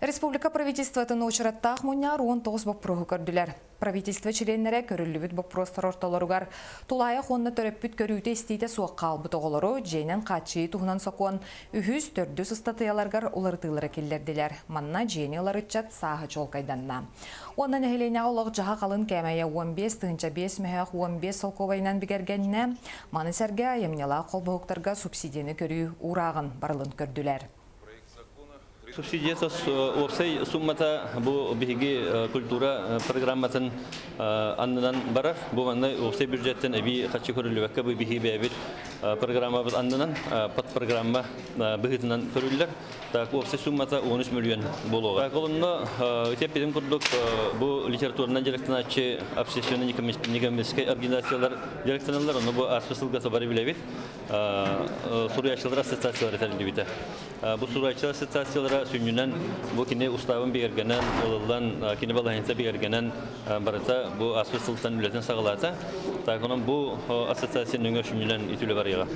Республика правительствотын уочараттаах мунньаҕар 19 боппуруоһу көрдүлэр. Правительство чилиэннэрэ көрүллүбүт боппуруостар ортолоругар тулаайах уонна төрөппүт көрүүтэ-истиитэ суох хаалбыт оҕолору дьиэнэн хааччыйыы туһунан сокуон үһүс, төрдүс ыстатыйаларыгар уларытыылары киллэрдилэр. Манна дьиэни ылар ыччат сааһа чуолкайданна. Уонна нэһилиэнньэҕэ олох-дьаһах алын кээмэйэ 15 тыһыынча 5 мөһөөх 15 солкуобайынан бигэргэннэ. Маны сэргэ айымньылаах холбоһуктарга субсидияны көрүү уурааҕын барылын көрдүлэр. Субсидия уопсай суммата бу биһиги культура программатын аннынан барар. Бу манна уопсай бюджеттен эбии хаччы көрүллүбэккэ бу биһиги бэйэбит программабыт аннынан подпрограмма быһыытынан көрүллэр. Так уопсай суммата 13 миллион буолуоҕа. Так олонно итеппитин курдук бу литературанан дьарыктанааччы общественный некоммерческой организациялар дьарыктаналлар. Ону бу ааспыт сылга бары билэбит. Суруйааччылар ассоциациялара тэриллибитэ. Бу суруйааччылар ассоциациялара сүнньүнэн бу кини устаабын бигэргэнэн, ылыллан, кини балаһыанньата бигэргэнэн барыта бу ааспыт сылтан үлэтин саҕалаата. Так онон бу ассоциация нөҥүө сүнньүнэн итүүлэ барыаҕа.